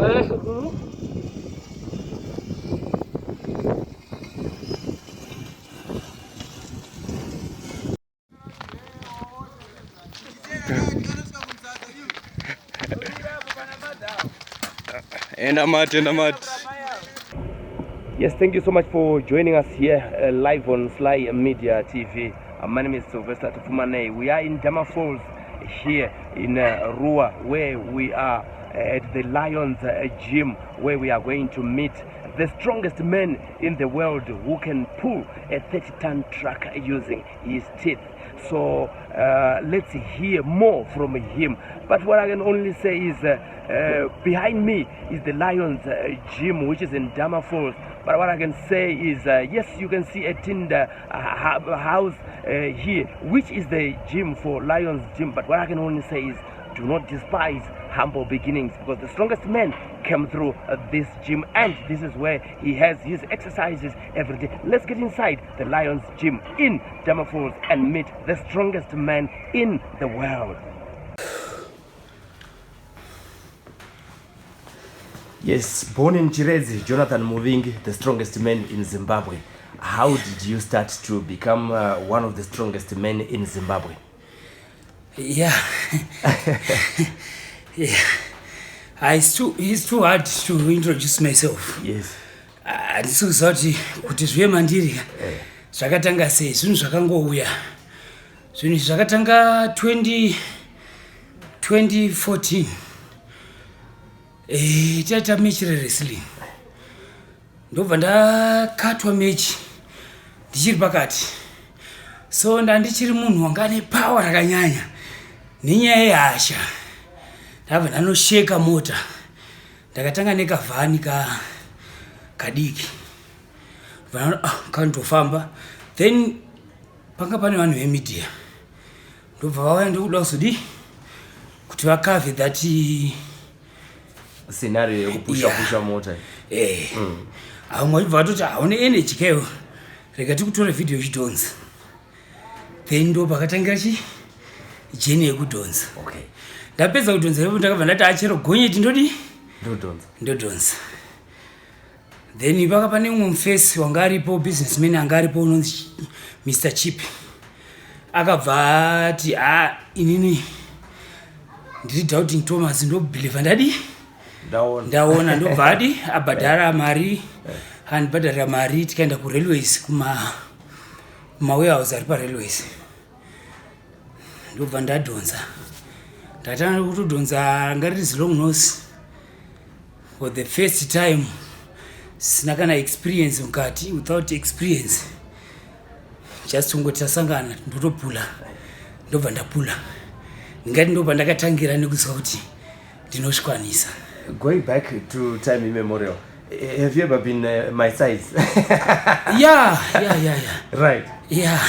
Enda mati, enda mati. Yes, thank you so much for joining us here live on Sly Media TV. My name is Sylvester Tapfumaneyi. We are in Damafalls here in Ruwa, where we are at the Lions Gym, where we are going to meet the strongest man in the world who can pull a 30-ton truck using his teeth. So let's hear more from him. But what I can only say is behind me is the Lions Gym, which is in Damafalls. But what I can say is, yes, you can see a tinder house here, which is the gym for Lions Gym. But what I can only say is, do not despise humble beginnings, because the strongest man came through this gym, and this is where he has his exercises every day. Let's get inside the Lions Gym in Damafalls and meet the strongest man in the world. Yes, born in Chiredzi, Jonathan Muvingi, the strongest man in Zimbabwe. How did you start to become one of the strongest men in Zimbabwe? Yeah. Yeah. It's too hard to introduce myself. Yes. Handisi kuziva kuti zvive mandiri zvakatanga sei. Zvinhu zvakangouya. Zvinhu izvi zvakatanga 2014. Taita match rewrestling, ndobva ndakatwa match ndichiri pakati. So ndandichiri munhu wanga ane power rakanyanya. Nenyaya yehasha ndabva ndanosheka mota. Ndakatanga nekavhani ka kadiki, kanotofamba. Then panga pane vanhu vemedia, ndobva vauya ndokuda kuzodi kuti vacover that scenario yekupusha pusha mota. Vamwe vachibva vatoti, "Haune energy kaiwo, rega tikutore vhidhiyo ichidhonza." Then ndo pakatangira chi journey yekudhonza. Ndapedza kudhonza ipapo, ndakabva ndati, "Achero gonyeti ndodi ndodhonza." Ndodhonza. Then paka pane umwe mufesi wanga aripo, businessman anga aripo, unonzi Mr Chip. Akabva ati, "A, inini ndiri doubting Thomas, ndobelieva ndadi ndaona." Ndaona. Ndobva adi abhadhara mari, andibhadharira mari. Tikaenda kurailways, kuma warehouse ari parailways. Ndobva ndadhonza. Ndatanga kutodhonza, ranga riri zilong nose for the first time, sina kana experience mukati, without experience, just kungoti tasangana ndotopula. Ndobva ndapula. Ndingati ndobva ndakatangira nekuziva kuti ndinosvikwanisa. Going back to time immemorial, have you ever been my size? Yeah. Right. Yeah.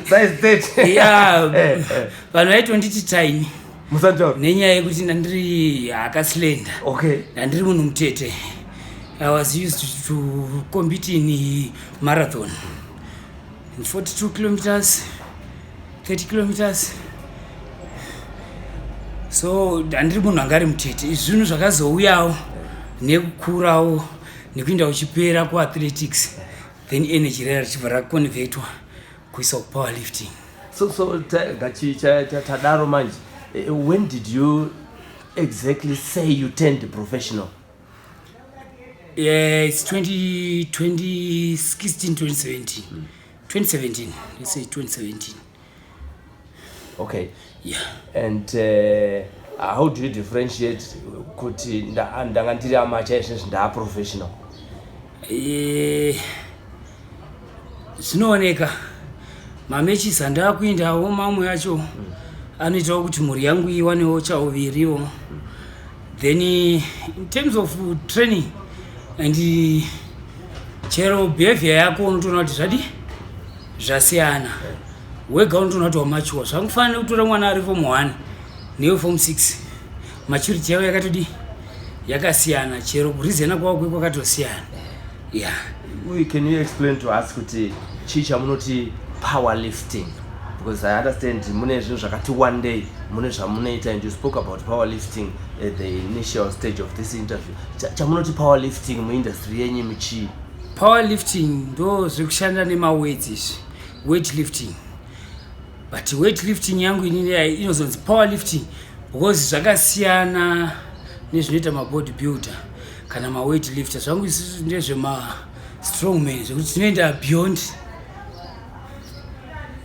Size 30. Yeah. Eh. Vanhu vaitonditi tiny. Musantaura. Nenyaya yekuti ndandiri akaslender. Ndandiri munhu mutete. I was used to compete in marathon, in 42 kilometers, 30 kilometers. So ndandiri munhu anga ari mutete. Izvi zvinhu zvakazouyawo nekukurawo, nekuenda uchipera kuathletics, then energy rera richibva raconvertwa kuisa kupower lifting. So tadaro manje. When did you exactly say you turned professional? Yeah, it's 20, 2016, 2017. 2017, let's say 2017. Yeah. And how do you differentiate kuti ndanga ndiri amateur, izvezvi ndaaprofessional? Zvinooneka mamatches andakuendawo, mamwe acho anoitawo kuti mhuri yangu iwanewo chauviriwo. Then in terms of training and chero behavior yako, unotoona kuti zvadi zvasiyana. Wega unotoona kuti wamature. Zvangufanira nekutora mwana ari form 1 newe form 6, maturity yavo yakatodi yakasiyana, chero kureasona kwavo kwe kwakatosiyana, yeah. Can you explain to us kuti chii chamunoti power lifting? Because I understand mune zvinhu zvakati one day. Mune zvamunoita, and you spoke about powerlifting at the initial stage of this interview. Chamunoti powerlifting muindustry yenyu muchii? Powerlifting ndo zvekushanda nemaweights izvi, weight lifting. But weight lifting yangu inini inozonzi power lifting because zvakasiyana nezvinoita mabody builder kana maweight lifter. Zvangu isusu ndezvema strongman, zvekuti tinoenda beyond,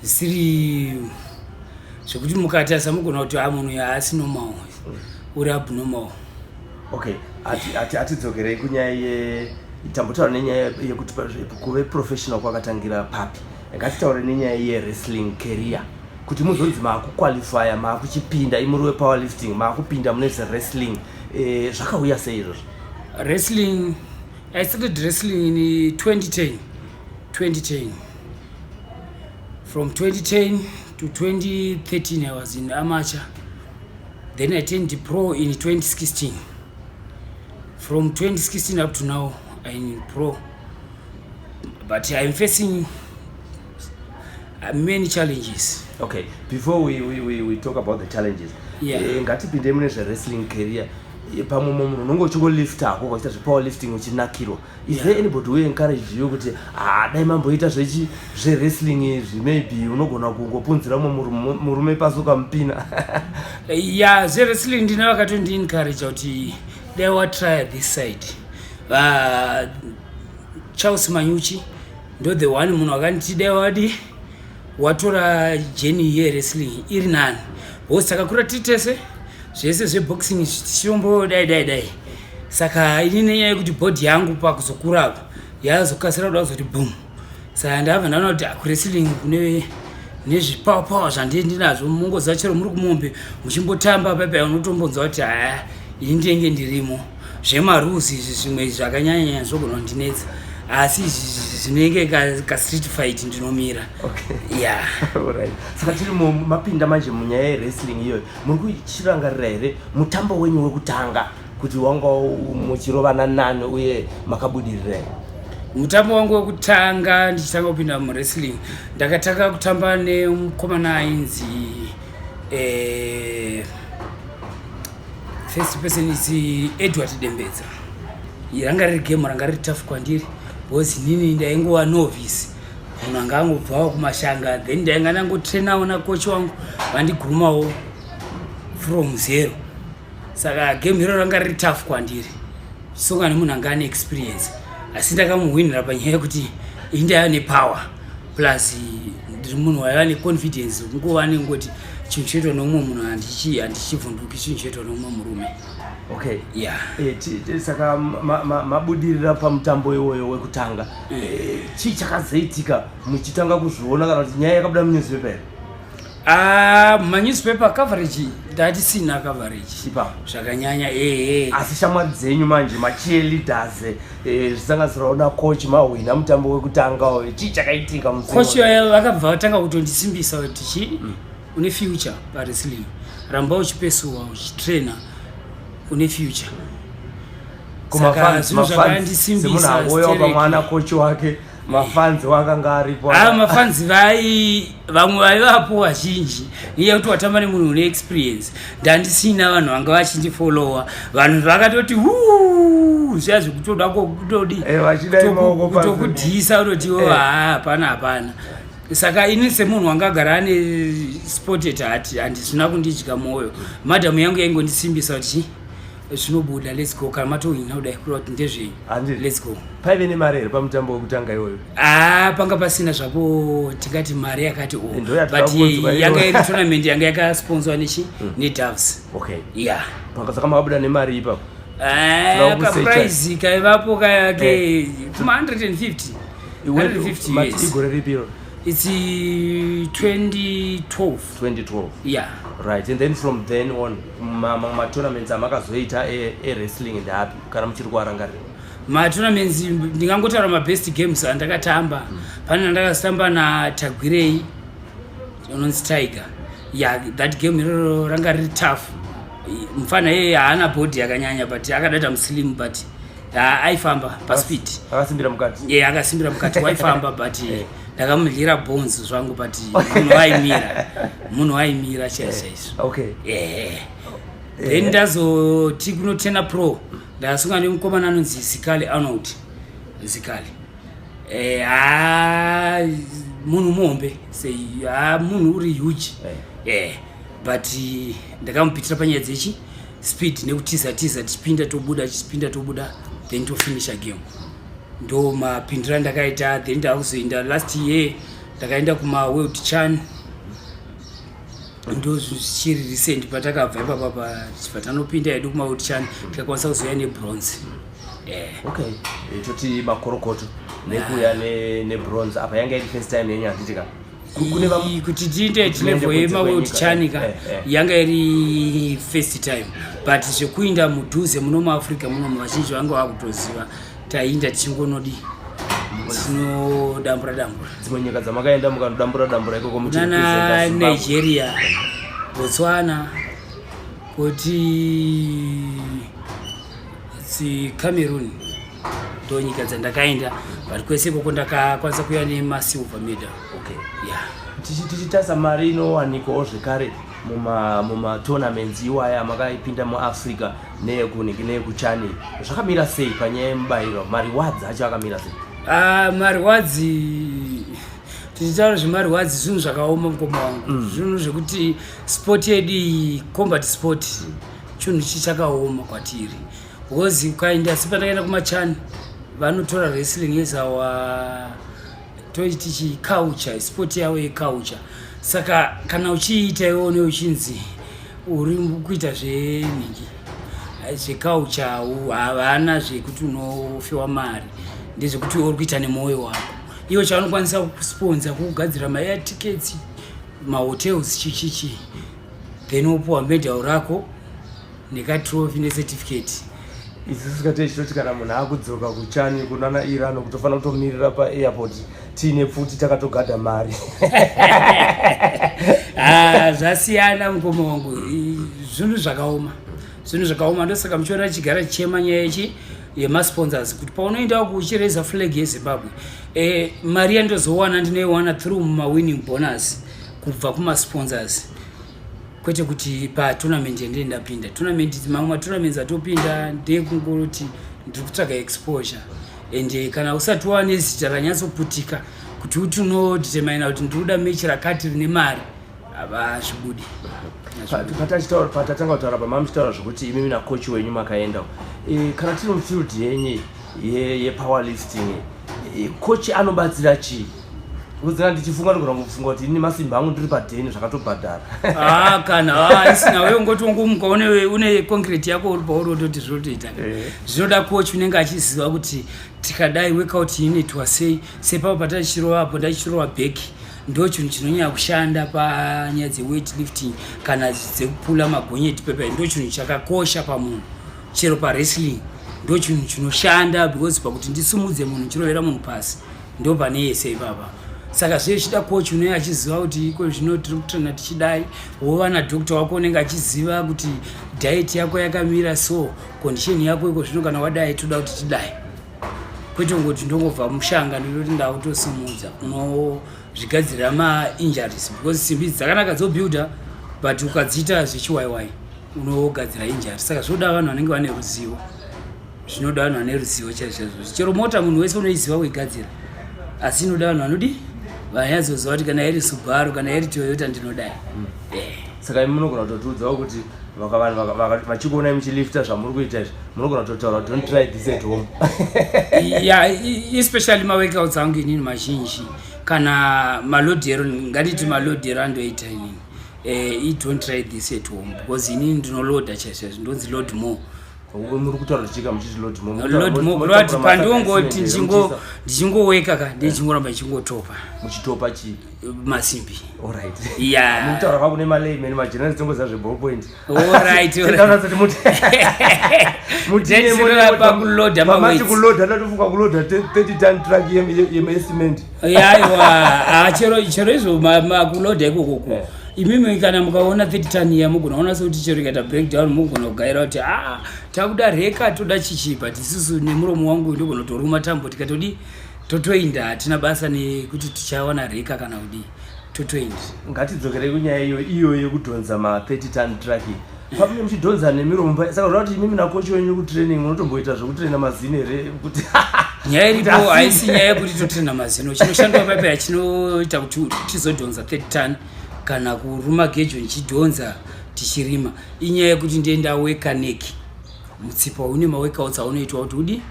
zvisiri zvekuti mukatarisa mugona kuti a munhu yaasi normal, uri abnormal. Okay, atidzokerei kunyaya ye tambotaura nenyaya yekuti kuve professional kwakatangira papi. Ngatitaure nenyaya yewrestling career, kuti muzonzi maakuqualifya, maakuchipinda, imuri wepowerlifting, maakupinda mune zvewrestling, zvakauya sei izvozvo? Wrestling, I started wrestling in 2010. 2010, from 2010 to 2013 I was in amateur. Then I turned pro in 2016. From 2016 up to now I'm in pro, but I'm facing many challenges. Okay, before we talk about the challenges, ngatipinde mune zvewrestling career. Pamwe munhu unonge uchingolifta hako, ukaita zvepowerlifting uchinakirwa. Is there anybody who encourage you kuti, ah, dai mamboita zvechi zvewrestling izvi, maybe unogona kungopunzira mumwe murume pasi ukamupina? Ya, zvewrestling ndine vakatondiencourage kuti dai watry this side. Charles Manyuchi ndo the one munhu akanditi dai wadi watora journey yewrestling iri nani, because takakura tiri tese, zvese zveboxing tichirombo dai dai dai. Saka ini nenyaya yekuti body yangu pakuzokurapo yazokasira kuda kuzoti boom, saka ndabva ndaona kuti kuwrestling kune nezvipowerpower zvandii ndinazvo. Mungoziva chero muri kumombe muchimbotamba paipai, unotombonzwa kuti haya, ini ndenge ndirimo. Zvemarules izvi zvimwe zvakanyanyanya zvogona kundinetsa, asi izvi zvinenge kastreet fight ndinomira. Ya. Alright. Saka tiri mapinda manje munyaya yewrestling iyoyo, muri kuchirangarira here mutambo wenyu wekutanga, kuti wanga muchirovana nani uye makabudirira here? Mutambo wangu wekutanga ndichitanga kupinda muwrestling, ndakatanga kutamba nemukomana ainzi first person is Edward Dembedza. Ranga riri game ranga riri tough kwandiri because inini ndaingova novice, munhu anga angobvawo kumashanga. Then ndainga ndangotrainawo nacoach wangu, vandigurumawo from zero. Saka game iro ranga riri tough kwandiri, songa nemunhu anga ane experience, asi ndakamuhwinira panyaya yekuti ini ndaiva nepower, plus ndiri munhu waiva neconfidence, kungova nengoti chinhu choitwa neumwe munhu handichivhunduki, chinhu choitwa neumwe murume. Ya. Saka mabudirira pamutambo iwoyo wekutanga. Chii chakazoitika muchitanga kuzviona, kana kuti nyaya yakabuda munewspaper here? Ah, manewspaper coverage ndatisina coverage ipapo zvakanyanya, ehe. Asi shamwari dzenyu manje, macheerleaders, zvisanganisirawo nacoach, mahwina mutambo wekutanga uyu, chii chakaitika musi Coach iwoyo? Vakabva vatanga kutondisimbisa kuti chi une future pawrestling, ramba uchipesuwa, uchitraina, une future. Saka zvinhu zvakandisimbisa Semunhu angoyawo stereki. pamwana coach wake, mafans wakanga aripo? Ah, mafans vai vamwe vaivapo vazhinji, nenyaya yekuti watamba nemunhu une experience. Ndandisina vanhu vanga vachindifollowa, vanhu vakatoti "Wuu," zviya zvekutoda kutodi Vachidai maoko pasi. Kutokudhisa kutoti ha, hapana, hapana. Saka ini semunhu wanga agara ane sport at heart, handisina kundidya mwoyo. Madhamu yangu yaingondisimbisa kuti zvinobuda, let's go, kana matohwina kudai kureva kuti ndezvenyu. Handiti. Let's go. Paive nemari here pamutambo wekutanga iwoyo? Ah, panga pasina zvapo tingati mari yakati o. Ndo yatinoda But kunzwa iyo. yanga iri tournament yanga yakasponsorwa nechi neDoves. Ya. Saka makabuda nemari ipapo? Tinoda kusecha. Kaprize kaivapo kake kuma 150 150 Mati US. Igore ripi iro? It's 2012. 2012? Yeah. Right, and then from then on, matournaments amakazoita ewrestling ndeapi, kana muchiri kuarangarira? Matournaments ndingangotaura mabest games andakatamba. Pane andakazotamba naTagwirei unonzi Tiger. Yeah, that game iroro ranga riri tough. Mufana iyeye haana body yakanyanya, but akadaita muslim, but aifamba paspeed. Akasimbira mukati. Ye, akasimbira mukati, waifamba, but Ndakamudyira bones zvangu, but munhu aimira, munhu aimira chaizvo chaizvo. Ehe, then ndazoti kunotena pro, ndasunga nemukomana anonzi Zikali, Arnold Zikali. Ha, munhu muhombe sei, ha, munhu uri huge. But ndakamupitira panyaya dzechi speed nekutiza tiza, tichipinda tobuda, tichipinda tobuda, then tofinisha game. Ndo mapindiro andakaita. Then ndakuzoenda last year, ndakaenda kumaWorld CHAN. Ndo zvichiri recent patakabva ipapa, tichibva tanopinda hedu kumaWorld CHAN, tikakwanisa kuzouya nebronze. Okay. Toti makorokoto nekuuya nebronze. Apa yanga iri first time yenyu, handiti ka? Kune Kuti tiinde Kuti muende level kunze yemaWorld kwenyika, CHAN ka, yanga iri first time, but zvekuinda mudhuze muno muAfrica muno, vazhinji vanga vakutoziva. Tainda tichingonodi, tinodambura dambura. Dzimwe nyika dzamakaenda mukanodambura dambura ikoko nana muchirepresenta Zimbabwe? Nigeria, Botswana, kuti Cameroon, ndo nyika dzandakaenda. But kwese ikoko ndakakwanisa kuuya nemasilver medal. Yeah. Tichitarisa mari inowanikwawo zvekare mumatournaments iwaya makaipinda muAfrica neyekuniki neyekuCHAN, zvakamira sei panyaya yemubayiro? Marewards acho akamira sei? Ah, marewards, tichitaura zvemarewards, zvinhu zvakaoma, mukoma wangu. Zvinhu zvekuti sport yedu iyi, combat sport, chinhu ichi chakaoma kwatiri, because ukaenda, sepandakaenda kumaCHAN, vanotora wrestling as our, toiti chiculture, sport yavo yeculture. Saka kana uchiita iwone uchinzi uri kuita zvenhingi, zveculture, havana zvekuti unofiwa mari. Ndezvekuti uri kuita nemwoyo wako. Iwo chavanokwanisa kusponsa kukugadzira maair tickets, mahotels, chichichi, then wopuwa medal rako nekatrophy necertificate. Isusu katei chitoti kana munhu akudzoka kuCHAN kunana Iran, kutofanira kutomirira paairport tiine pfuti takatogadha mari. Ah, zvasiyana, mukoma wangu. Zvinhu zvakaoma, zvinhu zvakaoma. Ndosaka muchiona chigara chichema nyaya yechi yemasponsors, kuti paunoenda kuchireza flag yeZimbabwe, mari yandozowana ndinoiwana through mumawinning bonus kubva kumasponsors, kwete kuti patournament yandee ndapinda tournament. Mamwe matournaments atopinda ndekungoti ndiri kutsvaga exposure, and kana usati wane zita ranyatsoputika kuti uti unodetermina kuti ndiri kuda match rakati rine mari, havazvibudi. Patatanga kutaura, pamamuchitaura zvokuti imimi nacoach wenyu makaenda, kana tiri mufield yenyu yepower lifting, coach anobatsira chii? Kuzina ndichifunga, ndogona kufunga kuti ini masimba angu ndiri padheni zvakatobhadhara. Ah, kana isina wewe ungoti ungomuka une concrete yako uri pauri, wototi zvinotoita. Zvinoda coach unenge achiziva kuti tikadai workout inoitwa sei. Sepapo patachirova apo, ndachichirova back, ndo chinhu chinonyanya kushanda panyaya dzeweight lifting kana dzekupula magonyeti pepa. Ndo chinhu chakakosha pamunhu, chero pawrestling ndo chinhu chinoshanda, because pakuti ndisumudze munhu, chirovera munhu pasi, ndo pane yese ipapa. Saka zviye zvichida coach unenge achiziva kuti iko zvino tiri kutraina tichidai, wova nadoctor wako unenge achiziva kuti diet yako yakamira so, condition yako iko zvino kana wadai, toda kuti tidai, kwete kungoti ndongobva mushanga ndinoti ndakutosimudza. Unozvigadzirira mainjuries, because simbi idzi dzakanaka dzobuilda, but ukadziita zvechiwaiwai unogadzira injury. Saka zvinoda vanhu vanenge vane ruzivo, zvinoda vanhu vane ruzivo chaizvo chaizvo. Chero mota munhu wese unoiziva kuigadzira, asi inoda vanhu vanodi vanyatsoziva kuti kana iri Subaru, kana iri Toyota, ndinodai. Saka imi munogona kutotiudzawo kuti vanhu vachikuonai muchilifta zvamuri kuita izvi, munogona kutotaura, "Don't try this at home"? Yeah, especially maworkouts angu inini mazhinji, kana malodhero, ngatiti malodhero andoita inini, i don't try this at home, because inini ndinoloda chaizvo chaizvo, ndonzi load more. Muri kutaura zvichika muchiti load more? Load more kureva kuti pandongoti ndichingoweka ka, ndichingoramba ndichingotopa. Muchitopa chii? Masimbi. Alright. Yeah. Mukutaura kwako nemalayman, magenerals, tongoziva zveball point. Alright. Pakuloda. Pamati kuloda, ndatofunga kuloda 30 ton truck yecement. Aiwa, chero izvo kuloda ikokoko, imimi kana mukaona 30 ton iya, mugona kuona sekuti chero ikaita breakdown, mugona kugaira kuti a takuda reka, toda chichi. But isusu nemuromo wangu ndogona kutoruma tambo, tikatodi Totoinda, hatina basa nekuti tichawana reka kana kudii, totoinda. Ngatidzokerei kunyaya iyo iyo yekudhonza ma30 ton truck. Pamunge muchidhonza nemiromo, saka zvoda kuti imimi nacoach wenyu kutraining munotomboita zvekutraina mazino here kuti Nyaya iripo, haisi nyaya yekuti totraina mazino. Chinoshandwa paipa chinoita kuti tizodhonza 30 ton kana kuruma gejo ndichidhonza tichirima, inyaya yekuti ndienda weka neck, mutsipa une maworkouts aunoitwa kuti udi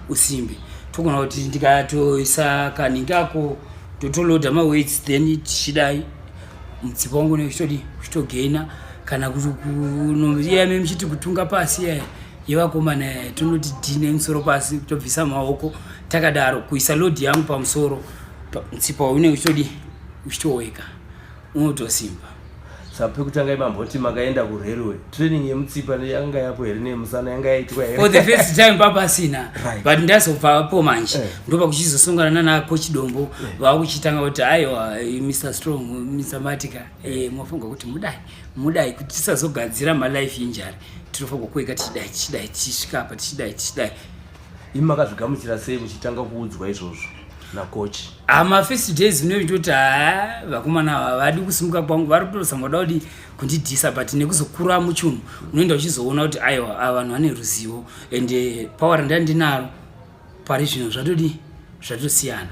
usimbe. Togona kuti ndikatoisa kaningi ako, totoloada maweights, then tichidai, mutsipa wangu une uchitodi uchitogaina. Kana kuti iyame muchiti kutunga pasi iyaya yevakomana yaya, tonoti dhi nemusoro pasi, tobvisa maoko takadaro, kuisa load yangu pamusoro, mutsipa une uchitodi uchitoweka, unotosimba. Saka pekutanga imamboti makaenda kurailway, training yemutsipa yanga yapo here, neyemusana yanga yaitwa here? For the first time papasina. But ndazobvapo manje, ndopakuchizosongana nana coach Dombo, vakuchitanga kuti, "Aiwa, Mr Strong, Mr Matika, mofunga kuti mudai mudai, kuti tisazogadzira malife injury, tinofanirwa kuweka tichidai, tichidai, tichisvika apa, tichidai, tichidai." Imi makazvigamuchira sei muchitanga kuudzwa izvozvo nacoach? Mafirst days unoitoti, ha, vakomana ava vadi kusimuka kwangu, vari kutozama kuda kudi kundidhisa. But nekuzokura muchunhu unoenda uchizoona kuti aiwa, ava vanhu vane ruzivo, and power randandinaro pari zvino zvatodi zvatosiyana,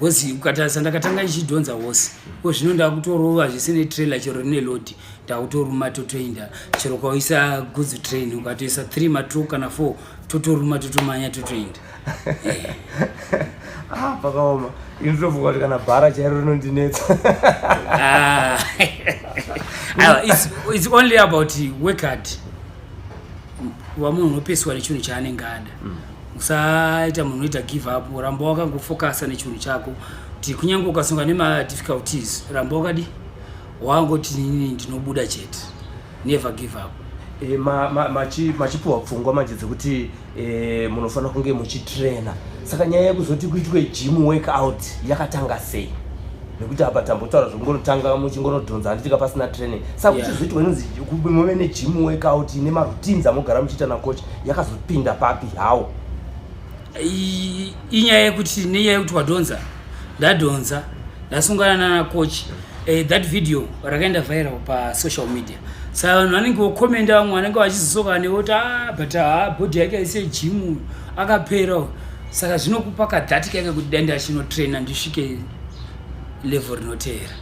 because ukatarisa ndakatanga ndichidhonza horse, ko zvino ndakutorova zvese netrailer chero rine load, ndakutoruma, totoenda. Chero ukaisa goods train, ukatoisa 3 matruck kana 4, totoruma, totomanya, totoenda. Ah, pakaoma. Ini ndinofunga kuti kana bhara chairo rinondinetsa. Ah. Aiwa, it's only about work hard. Wa munhu unopeswa nechinhu chaanenge ada. Usaita munhu unoita give up, ramba wakangofokasa nechinhu chako, kuti kunyange ukasunga nemadifficulties, ramba wakadi wangoti, "Nini ndinobuda chete." Never give up. Machipiwa pfungwa manje dzekuti munofanira kunge muchitraina. Saka nyaya yekuzoti kuitwe gym workout yakatanga sei? Nekuti apa tambotaura zvekungonotanga muchingonodhonza, handitika, pasina training. Saka kuchizoitwa inonzi muve negym workout nemaroutines amugara muchiita nacoach, yakazopinda papi hawo? Inyaya yekuti, nenyaya yekuti wadhonza, ndadhonza, ndasungana nana coach, that video rakaenda viral pasocial media. Saka vanhu vanenge vokomenda, vamwe vanenge vachizosoka nevoti, "Ah, but ha, body yake aise gym, akapera uyu." Saka zvinokupa kadhati kake kuti dai ndachinotraina ndisvike level rinoteera.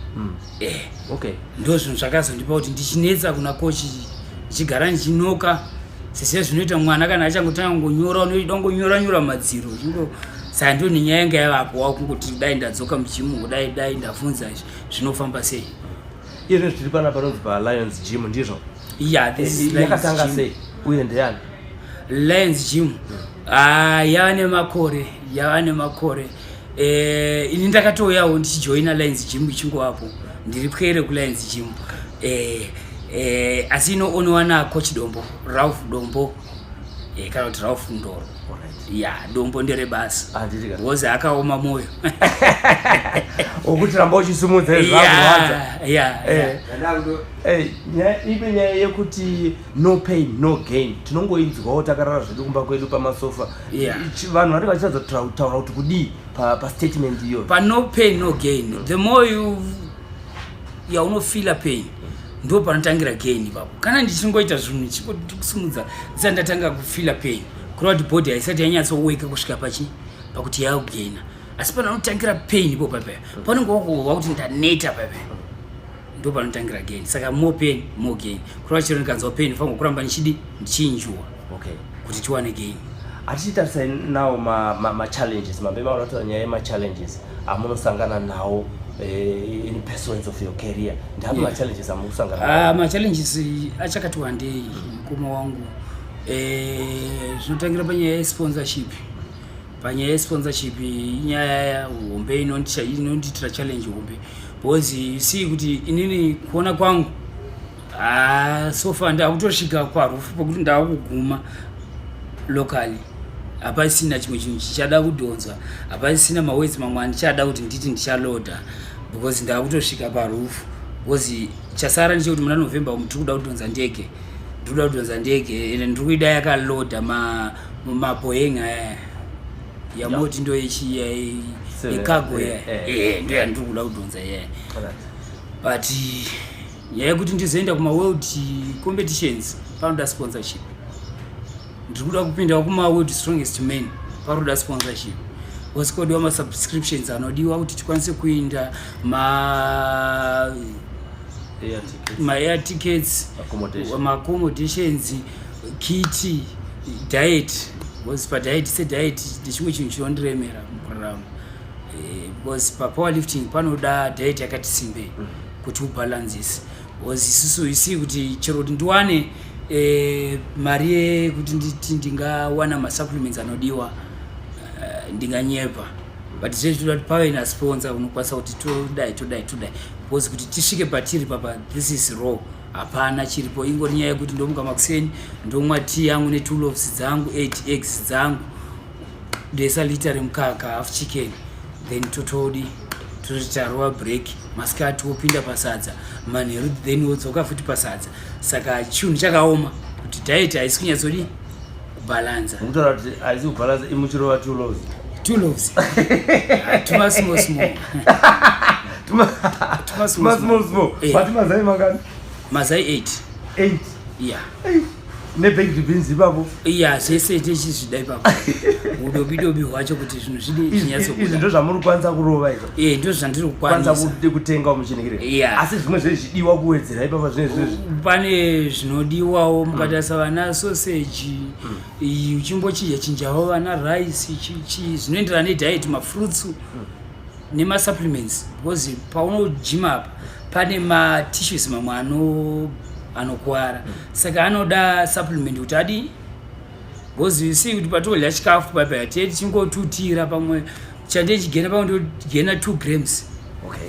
Ndo zvinhu zvakazondipa kuti ndichinetsa kuna coach, ndichigara ndichinoka sese zvinoita mwana kana achangotanga kungonyora, unoida kungonyora nyora madziro chingo. Saka ndo nenyaya yanga yavapo, wakungoti dai ndadzoka mugym, dai dai ndabvunza izvi zvinofamba sei. Izvo tiri panapa panonzi paLions Gym, ndizvo? Yeah, this is Lions Yakatanga Gym. sei uye ndeyani? Lions Gym, ah, yava nemakore, yava nemakore. Ini ndakatouyawo ndichijoina Lions Gym ichingovapo, ndiri pwere kuLions Gym, asi inooniwa nacoach Dombo, Ralph Dombo, kana kuti Ralph Ndoro. Ya, Dombo nderebasa. Handitika. Because akaoma mwoyo. Wokuti ramba uchisimudza zvakurwadza. Yeah. Ipe nyaya yekuti no pain no gain, tinongoinzwawo takarara zvedu kumba kwedu pamasofa. Vanhu vanenge vachitadza kutaura kuti kudii pastatement iyoyo. Pa no pain no gain, the more you yaunofeela pain, ndo panotangira gain ipapo. Kana ndichingoita zvinhu ndichikusimudza ndisati ndatanga kufeela pain, kureva kuti body haisati yanyatsoweka kusvika pachi pakuti yakugaina. Asi panotangira pain ipo papaya, panonge wakuhwa kuti ndaneta papaya, ndo panotangira gain. Saka more pain, more gain. Kureva chero ndikanzwa pain, fanirwa kuramba ndichidi ndichinjuwa kuti tiwane gain. Hatichitarisai nawo machallenges, mambe maona kutaura nyaya yemachallenges amunosangana nawo in pursuance of your career, ndapi machallenges amunosangana nawo? Ah, machallenges achakati wandei, mukoma wangu. Zvinotangira panyaya yesponsorship. Panyaya yesponsorship, inyaya hombe inondiitira challenge hombe, because you see kuti inini kuona kwangu, ah, so far ndakutosvika parufu pokuti ndakuguma locally, hapasina chimwe chinhu chichada kudhonzwa, hapasina maweights mamwe andichada kuti nditi ndichaloda, because ndakutosvika parufu. Because chasara ndechekuti muna November umu tiri kuda kudhonza ndege, ndiri kuda kudhonza ndege, ende ndiri kuida yakaloda maBoeing aya. Yamoti ndo yechi yecargo ye, ndo yandiri kuda kudhonza iye. But nyaya yekuti ndizoenda kumaworld competitions, panoda sponsorship. Ndiri kuda kupindawo kumaWorld Strongest Man, panoda sponsorship because kodiwa masubscriptions anodiwa kuti tikwanise kuinda, maair tickets, maaccommodations, kit, diet, because padiet, sediet ndechimwe chinhu chinondiremera mukurarama, because papowerlifting panoda diet yakati simbei kuti ubhalansise, because isusu isi kuti chero kuti ndiwane mari yekuti nditi ndingawana masupplements anodiwa, ndinganyepa, but zvezvitoda kuti pave nasponsor unokwanisa kuti todai, todai, todai, because kuti tisvike patiri papa, this is raw, hapana chiripo. Ingori nyaya yekuti ndomuka makuseni, ndomwa tea yangu netwo loaves dzangu, 8 eggs dzangu, ndoisa lita remukaka, half chicken, then totodi tototi tarova break. Masikati wopinda pasadza, manheru then wodzoka futi pasadza. Saka chinhu chakaoma kuti diet haisi kunyatsodi kubhalanza. Mukutaura kuti haisi kubhalanza, imuchirova two loaves? Two loaves, tuma small small. Tuma small small. But mazai mangani? Mazai 8. 8? Yeah. Nebaked beans ipapo? Iya, zvese techizvida ipapo, udobi dobi hwacho kuti zvinhu zvidi Izvi zvinyatsobuda. Ndo zvamuri kukwanisa kurova izvo? E, ndo zvandiri kwanisa kukwanisa. Kutenga muchinikire? Yeah. Asi zvimwe zvezvidiwa kuwedzera ipapa, zvine zvinezvi? Pane zvinodiwawo, mukatarisa vana sausage, iyi uchimbochinja chinjawo vana rice, chi zvinoenderana nediet, mafruits nemasupplements, because paunojima apa pane matissues mamwe anokuwara, saka anoda supplement kuti adi, because you see kuti patodya chikafu papa tee tichingotutira, pamwe chandechigena, pamwe ndogena 2 grams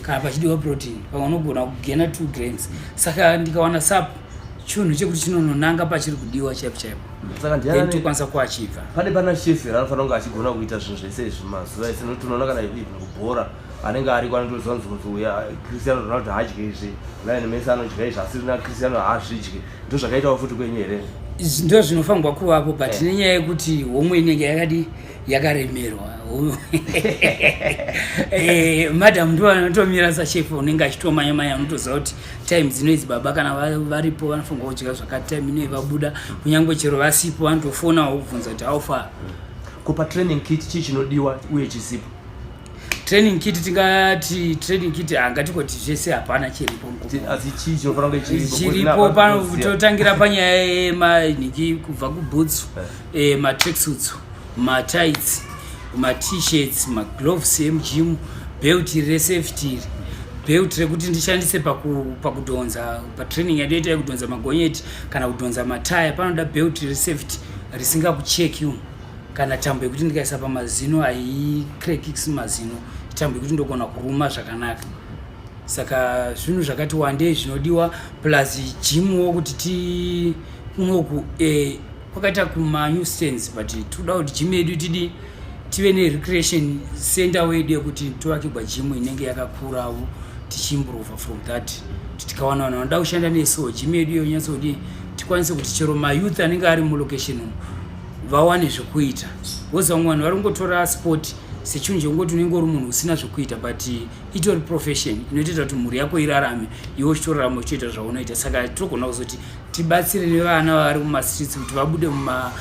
kana pachidiwa protein, pamwe unogona kugena 2 grams. Saka ndikawana supp, chinhu chekuti chinononanga pachiri kudiwa chaipo chaipo, Saka then ndiani tokwanisa kuachivha. Pane pana chef here anofanira kunge achigona kuita zvinhu zvese izvi mazuva ese? Nokuti unoona kana even kubhora anenge ariko anotoziva nzunzi, uya Cristiano Ronaldo haadye izvi, Lionel Messi anodya izvi, asi na Cristiano haazvidyi. Ndo zvakaitawo futi kwenyu here? Izvi ndo zvinofanirwa kuvapo, but nenyaya yekuti homwe inenge yakadi yakaremerwa. Madam ndo vanotomira sachef unenge achitomanya manya, unotoziva kuti time dzino idzi baba kana varipo vanofanirwa kudya zvakati, time inoi vabuda, kunyange chero vasipo vanotofonawo kubvunza kuti how far. Kupa training kit, chii chinodiwa uye chisipo? Training kit, tingati training kit hangatikoti zvese hapana chiripo. Asi chii chinofanira kunge chiripo? Chiripo pano, totangira panyaya yemanhiki, kubva kuboots, matracksuits, matights, mat-shirts, magloves emugym, belt resafety, belt rekuti ndishandise pakudhonza, patraining yandoita yekudhonza magonyeti kana kudhonza mataya, panoda belt resafety risingakucheki, kana tambo yekuti ndikaisa pamazino haicrackisi mazino, tambo yekuti ndogona kuruma zvakanaka. Saka zvinhu zvakati wandei zvinodiwa, plus gymwo kuti ti kunoku kwakaita kumanew stands, but toda kuti gym yedu tidi tive nerecreation center wedu yekuti tovakigwa gym inenge yakakurawo, tichiimprova from that, kuti tikawana vanhu vanoda kushanda nesuwo, gym yedu yonyatsodi tikwanise kuti chero mayouth anenge ari mulocation umu vawane zvekuita, because vamwe vanhu vari kungotora sport sechinhu chekungoti unenge uri munhu usina zvekuita, but itori profession inotoita kuti mhuri yako irarame, iwe uchitorarama uchitoita zvaunoita. Saka togona kuzoti tibatsire nevana vari mumastreets kuti vabude muma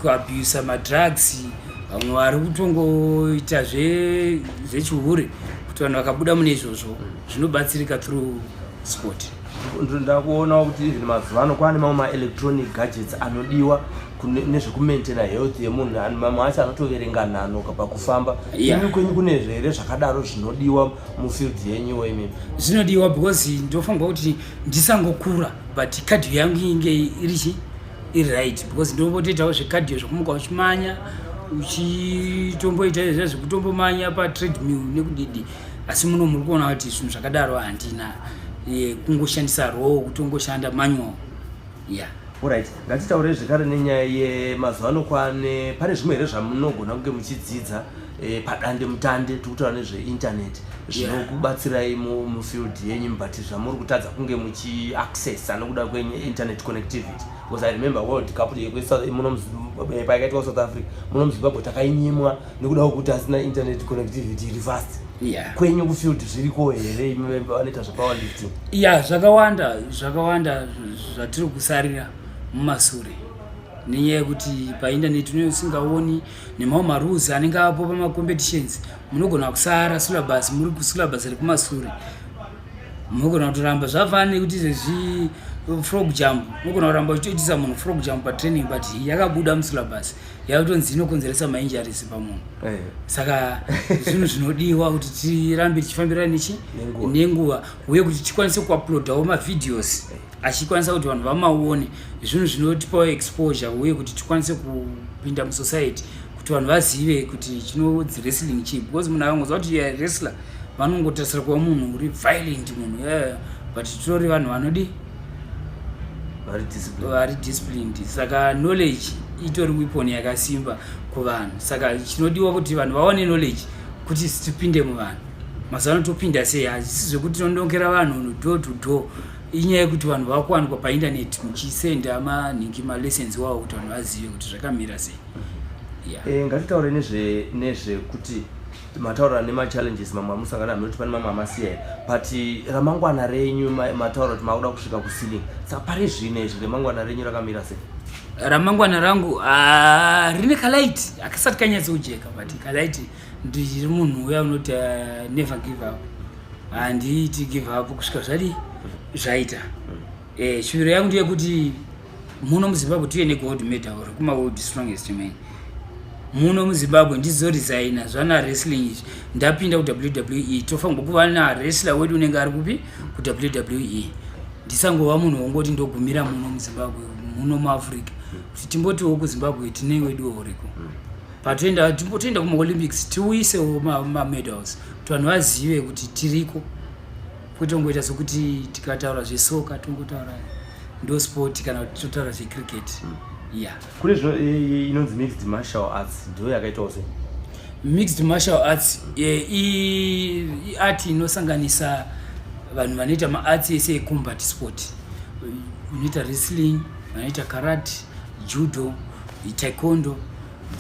kuabusa madrugs, vamwe vari kutongoita zvechihure, kuti vanhu vakabuda mune izvozvo zvinobatsirika through sport. Ndakuonawo kuti even mazuva ano kwaane mamwe maelectronic gadgets anodiwa nezvekumaintaina health yemunhu. Mamwe acho anotoverenga nhano pakufamba. Imi kwenyu kune here zvakadaro zvinodiwa mufield yenyuwo imimi? Zvinodiwa, because ndofanirwa kuti ndisangokura, but cardio yangu inge irichi iri right, because ndombotoitawo zvecardio, zvekumuka uchimanya, uchitomboita izvo zvekutombomanya patreadmill nekudidi. Asi muno muri kuona kuti zvinhu zvakadaro handina, kungoshandisa row, kutongoshanda manual, yeah. Alright, ngatitaurei zvekare nenyaya yemazuva ano. Kwane pane zvimwe here zvamunogona kunge muchidzidza? Padande mutande tiri kutaura nezveinternet zvinokubatsirai mufield yenyu, but zvamuri kutadza kunge muchiaccessa nokuda kweinternet connectivity, because I remember World Cup muno payakaitwa South Africa, muno muZimbabwe takainyimwa nekuda kwekuti asina internet connectivity iri fast. Kwenyu kufield zviriko here, imi vanoita zvepowerlifting? Ya, zvakawanda, zvakawanda zvatiri kusarira mumasure nenyaya yekuti paindaneti unenge usingaoni nemamwe marules anenge apo pamacompetitions. Munogona kusara syllabus, muri kusyllabus rekumasure, munogona kutoramba. Zvafanana nekuti izvezvi frog jump, unogona kuramba uchitoitisa munhu frog jump patraining, but yakabuda musyllabus, yakutonzi inokonzeresa mainjuries pamunhu. Saka zvinhu zvinodiwa kuti tirambe tichifambirana nechi Nenguva. Nenguva, uye kuti tikwanise kuuploadawo mavideos achikwanisa kuti vanhu vamaone. Zvinhu zvinotipawo exposure, uye kuti tikwanise kupinda musociety, kuti vanhu vazive kuti chinonzi wrestling chii, because munhu akangonzwa kuti you are wrestler, vanongotarisira kuva munhu uri violent, munhu, yeah. But titori vanhu vanodi vari disciplined. Vari disciplined. Saka knowledge itori weapon yakasimba kuvanhu. Saka chinodiwa kuti vanhu vawane knowledge kuti tipinde muvanhu. Mazuva ano topinda sei? Hazvisi zvekuti tinondokera vanhu door to door, inyaya yekuti vanhu vakuwanikwa paindaneti, muchisenda manhingi, malessons wavo, kuti vanhu vazive kuti zvakamira sei, yeah. Ngatitaure nezvekuti mataura nemachallenges mamwe amusangana noti pane mamwe amasiya here, but ramangwana renyu, mataura kuti makuda kusvika kuceiling, saka pari zvino izvi remangwana renyu rakamira sei? Ramangwana rangu, ah, rine kalight akasati kanyatsojeka, but kalight. Ndiri munhu uya unoti never give up. Handiiti give up kusvika zvadi zvaita. Shuviro yangu ndeyekuti muno muZimbabwe tive negold medal rekumaWorld Strongest Man muno muZimbabwe. Ndizoresigna zvana wrestling izvi ndapinda kuWWE. Tofanirwa kuva nawrestler wedu unenge ari kupi? KuWWE. Ndisangova munhu wongoti ndogumira muno muZimbabwe, muno muAfrica, kuti timbotiwo kuZimbabwe tine weduwo uriko. Patoenda, timbotoenda kumaOlympics, tiuisewo mamedals kuti vanhu vazive kuti tiriko, kwete kungoita sokuti tikataura zvesoka tongotaura ndo sport, kana kuti totaura zvecricket, yeah. Kune zvino inonzi mixed martial arts, ndo yakaitawo sei? Mixed martial arts iart inosanganisa vanhu vanoita maarts ese ecombat sport, vanoita wrestling, vanoita karate, judo, taekwondo,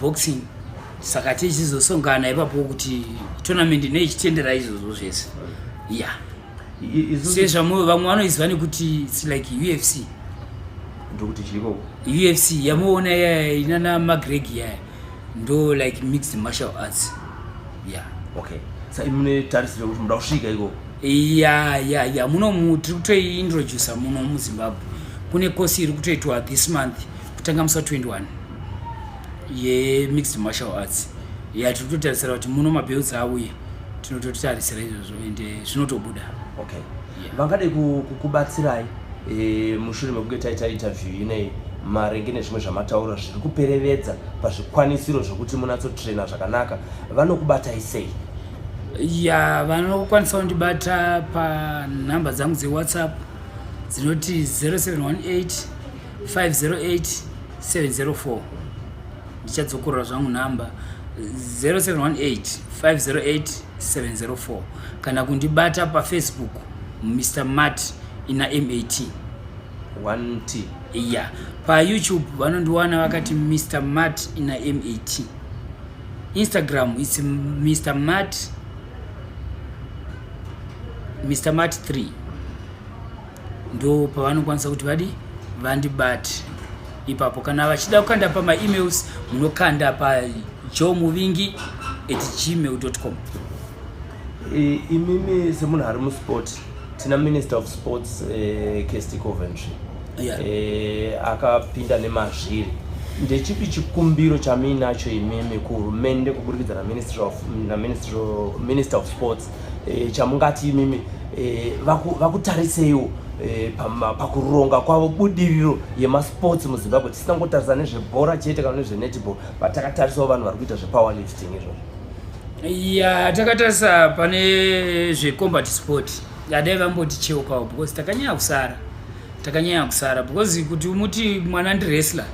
boxing. Saka tichizosongana ipapo kuti tournament inei ichitendera izvozvo zvese, yeah. Sezvamwe vamwe vanoiziva nekuti it's like UFC. Ndokuti chiko? UFC yamuona yaya inana McGregor yaya, ndo like mixed martial arts, yeah. Okay, sa mune tarisiro yekuti muda kusvika ikoko? Ya, muno tiri kutoiintroduca muno muZimbabwe. Kune kosi iri kutoitwa this month, kutanga musi wa21, yemixed martial arts. Ya, tiri kutotarisira kuti muno mabelts auye. Tinototarisira izvozvo, ende zvinotobuda. Okay. Yeah. Vangade kukubatsirai mushure mekunge taita interview inei, maringe nezvimwe zvamataura zviri kuperevedza pazvikwanisiro zvokuti munatsotraina zvakanaka, vanokubatai sei? Ya, vanokwanisa kundibata panhamba dzangu dzeWhatsApp dzinoti 0718 508 704. Ndichadzokorora zvangu nhamba, 0718 508 704, kana kundibata paFacebook, Mr Mat ina Mat. 1T. Ya, paYouTube vanondiwana vakati Mr Mat ina Mat. Instagram it's Mr Mat, Mr Mat 3. Ndo pavanokwanisa kuti vadi vandibate ipapo. Kana vachida kukanda pamaemails, munokanda pa joemuvingi@gmail.com. Imimi semunhu ari musport, tina Minister of Sports, Kirsty Coventry, akapinda nemazviri. Ndechipi chikumbiro chamuinacho imimi kuhurumende kuburikidza naMinister of Sports, chamungati imimi vakutariseiwo pakuronga kwavo budiriro yemasports muZimbabwe, tisina kungotarisa nezvebhora chete kana nezvenetball, but takatarisawo vanhu vari kuita zvepowerlifting izvozvo? Ya, takatarisa pane zvecombat sport, yadai vamboti cheukawo, because takanyanya kusara, takanyanya kusara, because kuti umuti mwana ndiwrestler,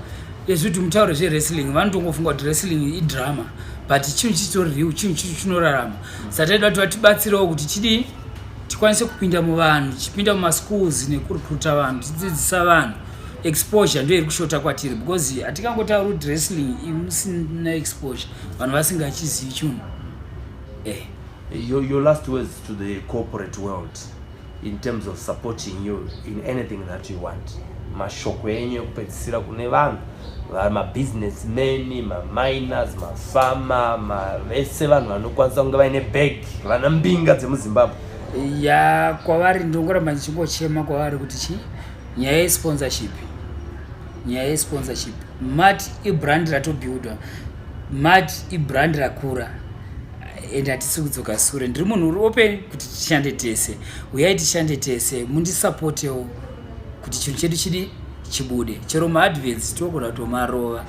ezvikuti mutaure zvewrestling, vanotongofunga kuti wrestling idrama. But chinhu chitori real, chinhu chicho chinorarama. Saka taida kuti vatibatsirewo kuti chidii, tikwanise kupinda muvanhu, tichipinda mumaschools nekurecruita vanhu, tichidzidzisa vanhu. Exposure ndo iri kushota kwatiri, because hatikangotauri kuti wrestling imusina exposure, vanhu vasingachizivi chinhu. Your last words to the corporate world in terms of supporting you in anything that you want. Mashoko enyu ekupedzisira kune vanhu, mabusinessmen, maminers, mafarmer, vese vanhu vanokwanisa kunge vaine bag, vana mbinga dzemuZimbabwe. Ya, kwavari ndongoramba ndichingochema kwavari kuti chi nyaya yesponsorship, nyaya yesponsorship. Mat ibrand ratobuildwa, mat ibrand rakura, and hatisi kudzoka sure. Ndiri munhu uri open kuti tishande tese. Uyai tishande tese, mundisapotewo kuti chinhu chedu chidi chibude. Chero maadverts togona kutomarova,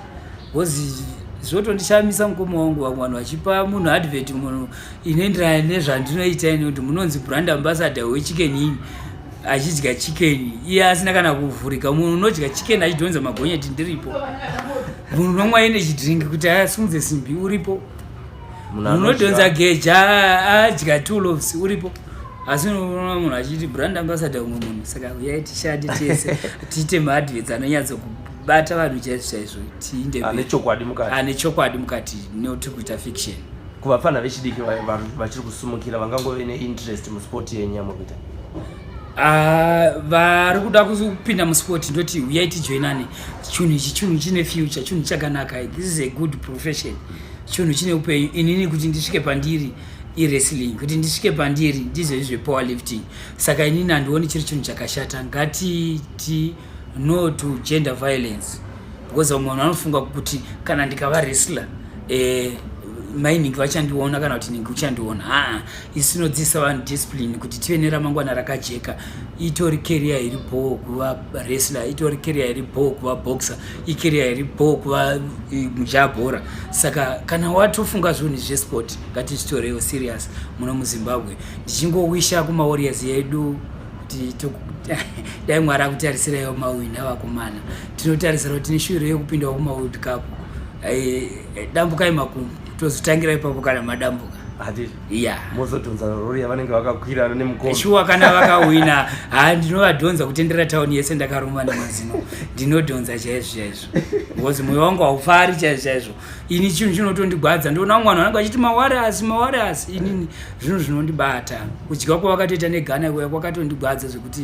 because zvotondishamisa, mukoma wangu, vamwe vanhu vachipa munhu advert, munhu inoenderana nezvandinoita ini, kuti munonzi brand ambassador weChicken Inn, achidya chicken iye asina kana kuvhurika. Munhu unodya chicken achidhonza magonyeti, ndiripo. Munhu unomwa energy drink kuti asimudze simbi, uripo. Munhu unodhonza geja adya two loaves, uripo. Asi unoona munhu achiti brand ambassador umwe munhu. Saka uyai tishande tese, tiite maadverts anonyatsokubata vanhu chaizvo chaizvo, tiinde ane chokwadi mukati. Ane chokwadi mukati, noti kuita fiction. Kuvafana vechidiki vachiri kusumukira, vangangove neinterest musport yenyu yamuri kuita? Ah, vari kuda kupinda musport, ndoti uyai tijoinane. Chinhu ichi chinhu chine future, chinhu chakanaka. This is a good profession, chinhu chine upenyu. Inini kuti ndisvike pandiri iwrestling, kuti ndisvike pandiri ndizvo zvepower lifting. Saka inini handioni chiri chinhu chakashata. Ngatiti no to gender violence, because vamwe vanhu vanofunga kuti kana ndikava wrestler, mainingi vachandiona kana kuti ningi uchandiona. Haa, isu tinodzidzisa vanhu discipline kuti tive neramangwana rakajeka. Itori career iri bhoo kuva wrestler, itori career iri bhoo kuva boxer, icareer iri bhoo kuva mujabhora. Saka kana watofunga zvinhu zvesport, ngatizvitorewo serious muno muZimbabwe. Ndichingowisha kumawarriors edu kuti dai Mwari akutarisiraiwo mawina. Vakomana, tinotarisira kuti tine shuviro yekupindawo kumaWorld Cup. Dambukai makumbo, tozotangira ipapo kana madambuka. Handiti? Ya. Mozodhonza rori yavanenge vakakwira nemukombe. Shuwa, kana vakawina, ha, ndinovadhonza kutendera tauni yese ndakaruma nemazino. Ndinodhonza chaizvo chaizvo, because mwoyo wangu haufari chaizvo chaizvo. Ini chinhu chinotondigwadza, ndoona vamwe vanhu vanenge vachiti mawarriors, mawarriors. Inini zvinhu zvinondibata, kudya kwavakatoita neGhana kuya kwakatondigwadza zvekuti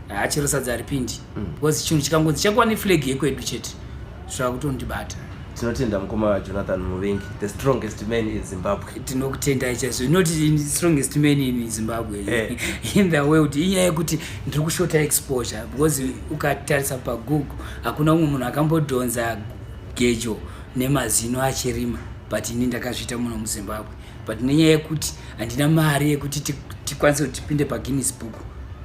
hachero sadza haripindi, because chinhu chikangonzi chakuva neflag yekwedu chete, zvakutondibata. Tinotenda mukoma Jonathan Muvengi, the strongest man in Zimbabwe. Tinokutendai chaizvo. Not in strongest man in Zimbabwe, in the world. Inyaya yekuti ndiri kushota exposure, because ukatarisa paGoogle hakuna umwe munhu akambodhonza gejo nemazino achirima, but ini ndakazviita muno muZimbabwe. But nenyaya yekuti handina mari yekuti tikwanise kuti tipinde paGuinness Book,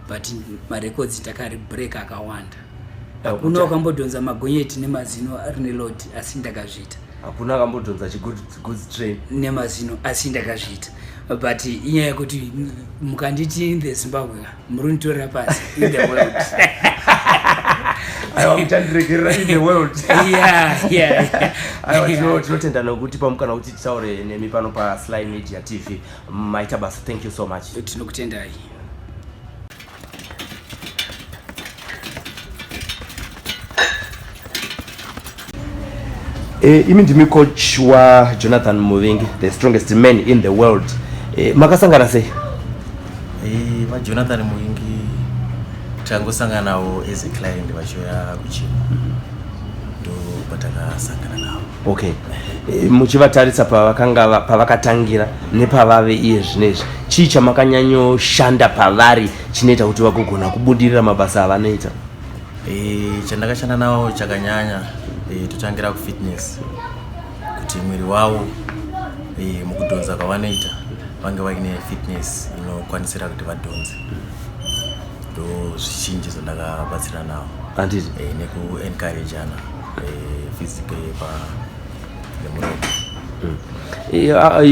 but marecords ndakaribreak akawanda. Hakuna wakambodhonza magonyeti nemazino rine load, asi ndakazviita. Hakuna akambodhonza chigoods train nemazino, asi ndakazviita. But inyaya yekuti mukanditi in the Zimbabwe, muri kunditorera pasi. In the world. Aiwa, muchandiregerera, in the world. Yeah. Aiwa, tinotenda nokuti pamukana kuti titaure nemi pano paSly Media TV. Maita basa, thank you so much. Tinokutendai. Imi ndimi coach waJonathan Muvengi, the strongest man in the world. Makasangana sei? VaJonathan Muvingi tangosanganawo as a client vachiuya kugym, ndo patakasangana navo. Okay. Muchivatarisa pavakatangira nepavave iye zvinezvi, chii chamakanyanyoshanda pavari chinoita kuti vagogona kubudirira mabasa avanoita? Chandakashanda navo chakanyanya, totangira kufitness, kuti mwiri wavo, mukudhonza kwavanoita vange vaine fitness inokwanisira kuti vadhonze. Ndo zvizhinji zvandakabatsira navo. Handiti? Nekuencouragana physical pa nemuromo.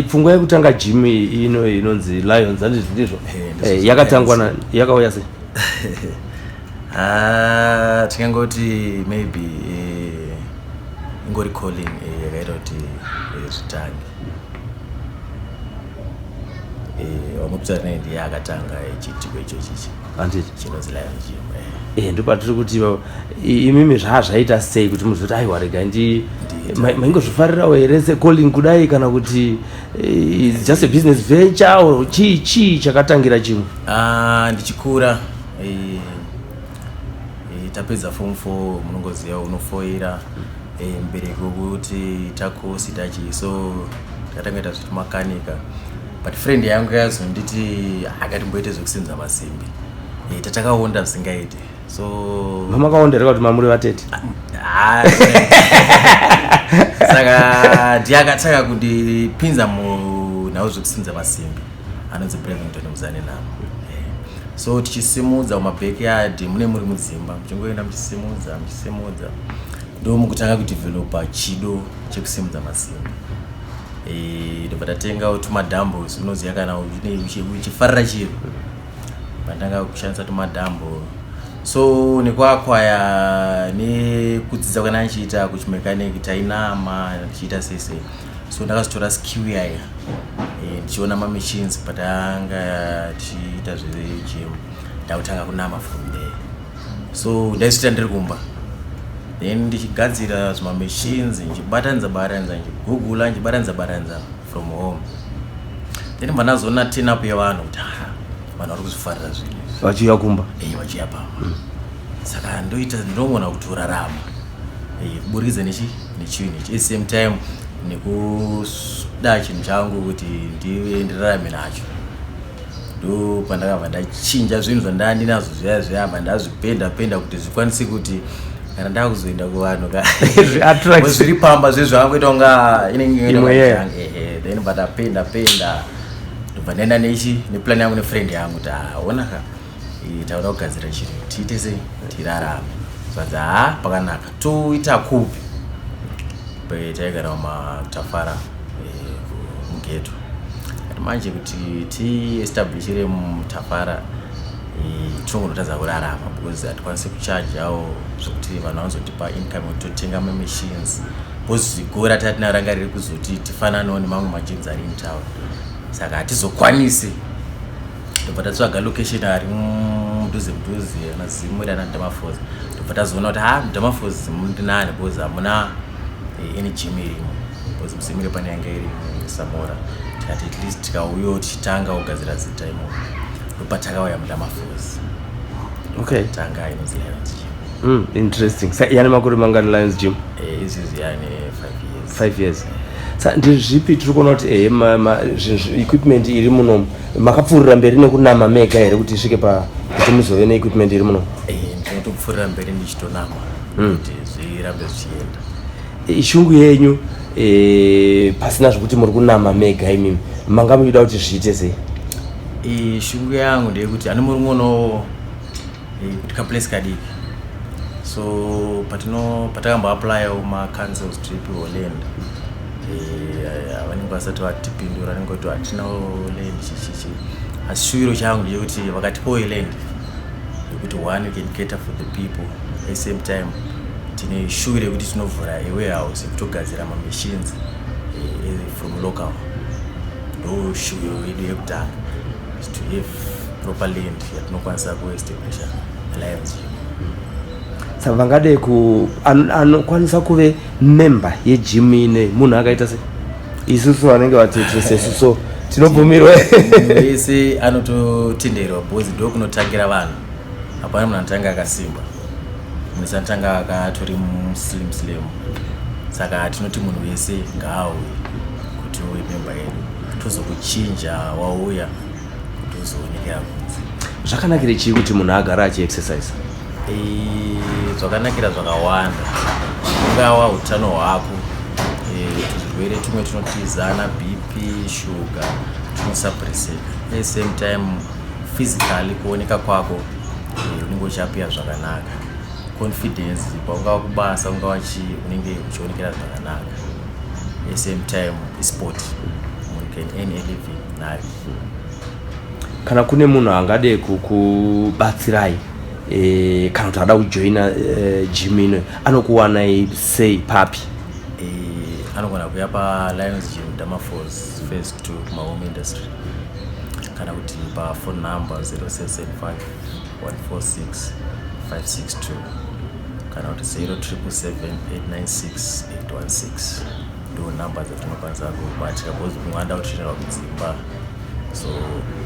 Pfungwa yekutanga gym ino inonzi Lions, handiti ndizvo? Ndizvo. Yakatangwa na yakauya sei? Ah, tingangoti maybe Ingori calling yakaita kuti zvitange. Wamupitsa naye ndiye akatanga chiitiko ichochichi. Handiti? Chinonzi Lion Gym. Ndopatiri kuti imimi zvaa zvaita sei kuti muzoti, aiwa, rega ndi maingozvifarirawo here secalling kudai, kana kuti it's just a business venture, or chii chii chakatangira chimwe? Ah, ndichikura, tapedza form 4, munongoziva unofoira, mubereki wekuti takosi tachi, so takatanga ita zvetimakanika, but friend yangu yazonditi akatimboite zvekusimudza masimbi. Tatakaonda zvisingaiti, so Mamakaonda here kuti mamuri vatete? Ah, saka ndiye akatanga kundipinza munhau zvekusimudza masimbi, anonzi Brevington Muzane namo. So tichisimudza mumabackyard, mune muri mudzimba, muchingoenda muchisimudza muchisimudza, ndo mukutanga kudevelopa chido chekusimudza masimbi. Ndobva tatengawo tumadumbbells. Unoziva kana uchifarira chiro, pandanga kushandisa tumadumbbell. So nekuakwaya nekudzidza kwana ndichiita kuchimechanic, tainama tichiita sei sei, so ndakazotora skill yaya, ndichiona mamachines patanga tichiita zvegym, ndakutanga kunama from there. So ndaizviita ndiri kumba, then ndichigadzira zvimamachines, ndichibatanidza batanidza, ndichigugula, ndichibatanidza batanidza from home. Then bva ndazoona turn up yevanhu kuti, ah, vanhu vari kuzvifarira zvinhu izvi. Vachiuya kumba. Vachiuya pamba. Saka ndoita ndinoona kuti urarama kuburikidza nechinhu ichi, at same time nekuda chinhu changu kuti ndive ndirarame nacho. Ndo pandakabva ndachinja zvinhu zvandaa ndinazvo zviya zviya, bva ndazvipenda penda kuti zvikwanise kuti kana ndakuzoenda kuvanhu ka Zviattract. Zviri pamba zvezvangoita kunga inenge Imwe yeyo. Ehe, then bva ndapenda penda, ndobva ndaenda nechi neplan yangu nefriend yangu kuti, "Ah, ona ka, tauda kugadzira chinhu, tiite sei tirarame." Zvanzi, "Ha, pakanaka, toita kupi?" Taigara mumatafara, mughetto. Ati manje kuti tiestablishire mutafara, tinongonotadza kurarama because hatikwanisi kuchajawo zvokuti vanhu vanozotipa income yekuti totenga mamachines, because goal ratatinaro ranga riri kuzoti tifananewo nemamwe magyms ari in town, saka hatizokwanisi. Ndobva tatsvaga location ari mudhuze mudhuze, ana Zimuri, ana Damafalls. Ndobva tazoona kuti, ha, muDamafalls mundinani because hamuna any gym irimo, because muZimuri pane yanga iri Samora. Tikati at least tikauyawo tichitanga kugadzira zita imomo. Ndopatakauya muDamafalls. Tanga inonzi Lions Gym. Interesting. Sa yani makore mangani Lions Gym? Izvizvi yani 5 years. 5 years. Sa ndezvipi tiri kuona kuti ehe, equipment iri munomu, makapfuurira mberi nekunama mega here kuti isvike pa kuti muzove neequipment iri munomu? Ndinotopfuurira mberi ndichitonama kuti zvirambe zvichienda. Shungu yenyu, pasina zvokuti muri kunama mega imimi, manga muchida kuti zviite sei? Shungu yangu ndeyekuti hani muri kuonawo kuti kaplace kadiki, so patino patakamboapplywo macouncils tipiwo land, vanenge vasati vatipindura, vanenge kuti hatinawo land, chichichi. Asi shuviro changu ndeyekuti vakatipawo land yekuti one, we can cater for the people, at the same time tine shuviro yekuti tinovhura a warehouse yekutogadzira mamachines from local. Ndo shuviro yedu yekutanga, is to have proper land yatinokwanisa kuestablisha Lions Gym. Saka vangade ku anokwanisa kuve member yegym ine munhu akaita sei? Isusu vanenge vatete sesu, so tinobvumirwa? Munhu wese anototenderwa because ndo kunotangira vanhu. Hapana munhu anotanga akasimba, munhu wese anotanga akatori muslim slim. Saka tinoti munhu wese ngaauye kuti uve member yedu, tozokuchinja wauya kuti uzoonekera kunze. Zvakanakire chii kuti munhu agara achiexercise? Zvakanakira zvakawanda. Ungava utano hwako, tuzvirwere tumwe tunotizana, BP, shuga, tunosuppresseka. At the same time, physically kuoneka kwako, unenge uchiapiya zvakanaka. Confidence, paungava kubasa, ungava chii, unenge uchionekera zvakanaka. At the same time, isport, munhu can earn a living nayo. Kana kune munhu angade kukubatsirai, kana kuti ada kujoina gym ino, anokuwanai sei, papi? Anogona kuuya paLions Gym, Damafalls Phase 2, kuMahome Industry, kana kuti paphone number 0775 146 562, kana kuti 0777 896 816. Ndo namba dzatinokwanisa kubatika, because mumwe anoda kutrainirwa kudzimba, so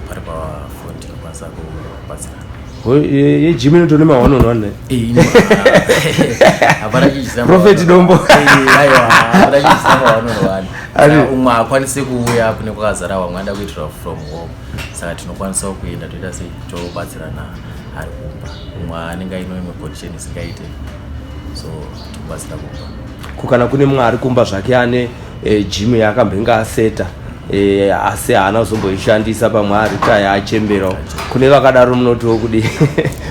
pari pafoni tinokwanisa kubatsirana. Yegym inotone ma one on one? Hapana chichisa. Prophet Dombo. Aiwa, hapana chichisa ma one on one. Umwe akwanise kuuya kune kwakazara, vamwe anoda kuitirwa from home, saka tinokwanisawo kuenda, toita sei, tobatsirana ari kumba. Umwe anenge aine imwe condition isingaite, so tomubatsira kumba. Kukana kune mumwe ari kumba zvake ane gym yaakambenge aseta, asi haana kuzomboishandisa, pamwe aritaya, achemberawo, kune vakadaro munotiwo kudi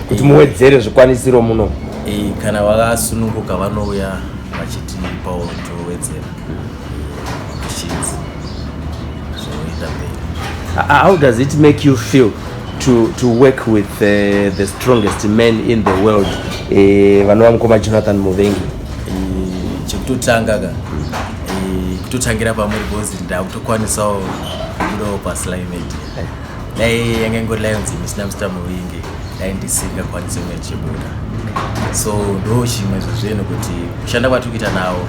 kuti muwedzere zvikwanisiro muno? Kana vakasununguka vanouya vachitipawo, towedzera machines, zvoenda mberi. How does it make you feel to work with the strongest man in the world, vanova mukoma Jonathan Muvengi? Chekutotanga ka, kutotangira pamuri, because ndakutokwanisawo kubudawo paSly Media. Dai yanga ingori Lions isina Mr Muvingi, dai ndisingakwanisi kunge ndichibuda. So ndo chimwe zvezvinhu kuti kushanda kwatiri kuita navo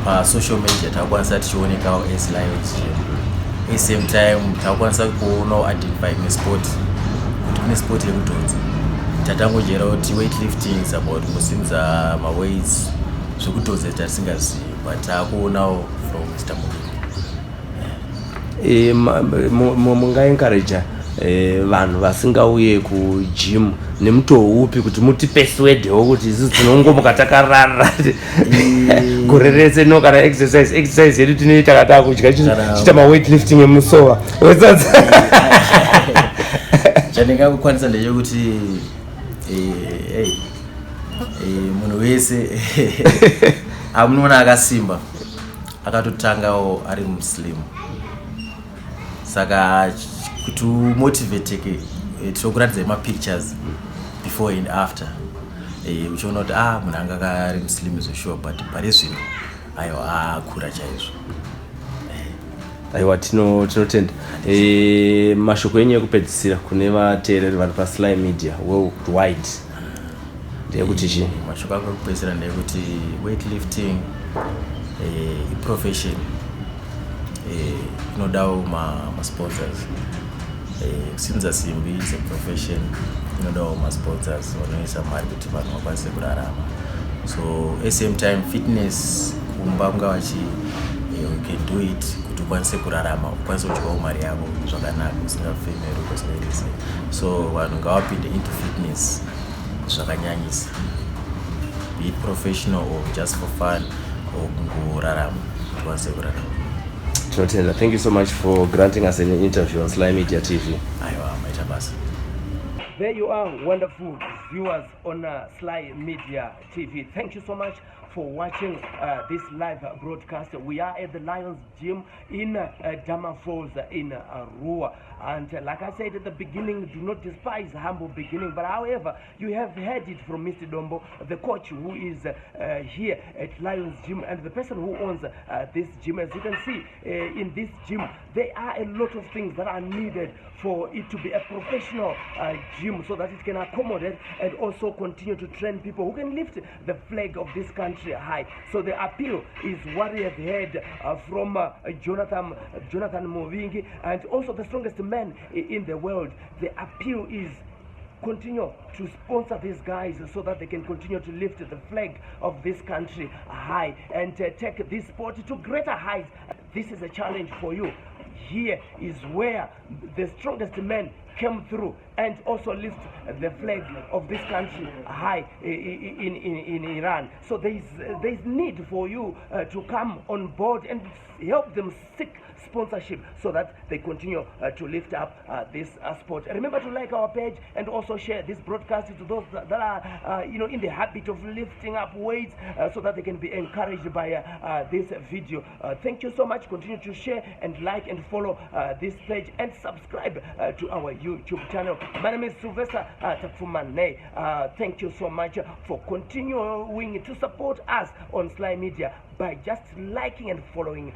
pasocial media, takukwanisa tichionekawo as Lions Gym. At same time takukwanisa kuonawo, identify nesport, kuti kune sport yekudhonza. Tatangojaira kuti weightlifting is about kusimudza maweights, zvekudhonza tatisingazivi, but taakuonawo from Mr Muvingi. Mungaencouraja vanhu vasingauye kugym nemutoo upi kuti mutipersuadewo kuti isusu tinongomuka takarara gore rese, no kana exercise? Exercise yedu tinoita kana takudya, chiita maweight lifting emusova. Chandingakukwanisa ndechekuti munhu wese amunoona akasimba akatotangawo ari muslim, saka kuti umotivateke, tinokuratidzai mapictures before and after, uchiona kuti ah, munhu anga ari muslim zvesure, but pari zvino aiwa, akura chaizvo. Aiwa, tinotenda. Mashoko enyu ekupedzisira kune vateereri vari paSly Media worldwide ndeyekuti chii? Mashoko angu ekupedzisira ndeyekuti weightlifting iprofession, inodawo masponsors. Kusimudza simbi is a profession, inodawo masponsors vanoisa mari kuti vanhu vakwanise kurarama. So at same time fitness kumba kungava chi, you can do it kuti ukwanise kurarama, ukwanise kudyawo mari yako zvakanaka, usingafemerwi, usingaiti sei. So vanhu ngavapinde into fitness zvakanyanyisa, be it professional or just for fun or kungorarama, kuti ukwanise kurarama. Tinotenda. Thank you so much for granting us an interview on Sly Media TV. Aiwa, maita basa. There you are, wonderful viewers on Sly Media TV. Thank you so much for watching this live broadcast. We are at the Lions Gym in Damafalls in Ruwa. And like I said at the beginning, do not despise humble beginning. But however, you have heard it from Mr. Dombo, the coach who is here at Lions Gym and the person who owns this gym. As you can see, in this gym, there are a lot of things that are needed for it to be a professional gym, so that it can accommodate and also continue to train people who can lift the flag of this country high. So the appeal is what we have heard from Jonathan Muvingi and also the strongest man in the world. The appeal is continue to sponsor these guys so that they can continue to lift the flag of this country high and take this sport to greater heights. This is a challenge for you. Here is where the strongest men came through and also lift the flag of this country high in Iran. So there is need for you to come on board and help them seek sponsorship so that they continue to lift up this sport. Remember to like our page and also share this broadcast to those that are in the habit of lifting up weights, so that they can be encouraged by this video. Thank you so much. Continue to share and like and follow this page and subscribe to our YouTube channel. My name is Sylvester Tapfumaneyi. Thank you so much for continuing to support us on Sly Media by just liking and following.